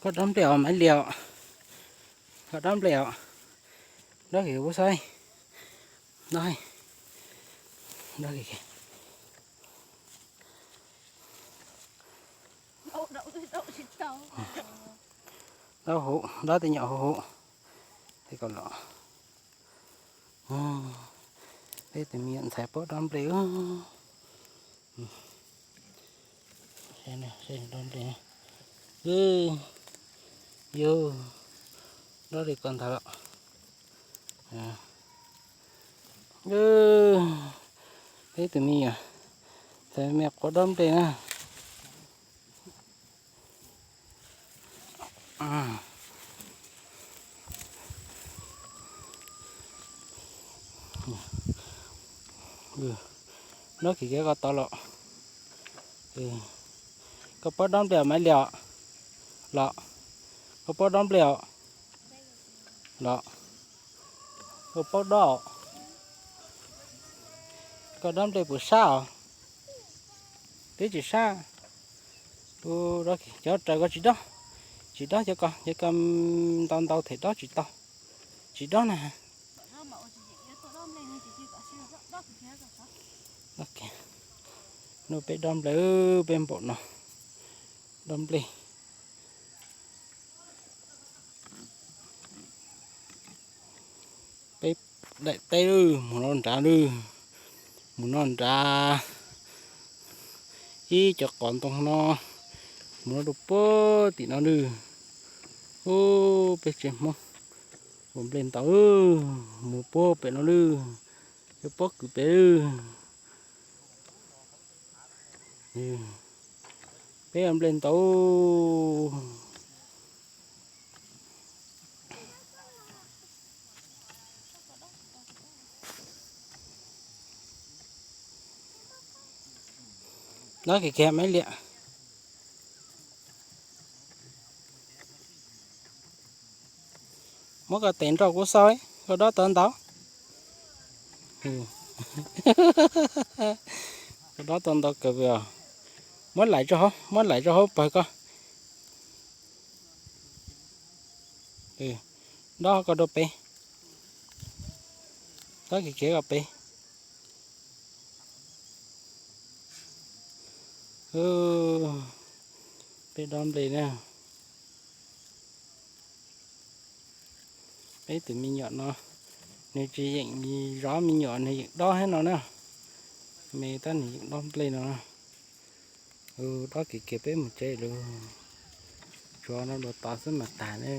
Koj dob nplej os Maiv Liam os. Koj dob nplej os. Dob kiag kuv saib. Dob, dob kiag. Dob huv, dob tej nyuam huv huv. Tej ko los. Peb tus me nyuam ntxhais puab dob nplej. Dob nplej. Yus, dob li ko ntag los. Peb tus me nyuam ntxhais me quav dob nplej na. Dob kiag kiag koj tod los. Koj puab dob nplej os Maiv Liam os? Los, koj puab dob nplej os? Los, koj puab dob os? Koj dob nplej puas sab os? Twb tsis sab. Cov raws ko tsis dob, tsis dob cov ko, cov ko ntau ntau them dob tsis tau, tsis dob na. Hnub peb dob nplej, peb npaum no dob nplej. Peb daim teb lawm, mus no nrad lawm, mus no nrad, ib co qos ntoo no, mus no rau puag tim no lawm. Ub, peb tsev Hmoob ua nplej ntau, mus puag pem no lawm, cov pob kws pem lawm. Peb ua nplej ntau. Dob kiag kiag Maiv Liam. Muab koj tes nrog kuv xauj, koj dob tau ntau. Koj dob tau ntau kawg os. Muab laim rau hauv, muab laim rau hauv pawg koj. Dob koj rau pem. Dob kiag kiag koj pem. Peb dob nplej na. Peb tus me nyuam no, nws tsis yeem zov me nyuam, nws yeem dob thiab no na. Me tab nws yeem dob nplej no. Dob kiag kiag peb mus tsev lawm. Tsuav no dua tod xwb mas tag ne.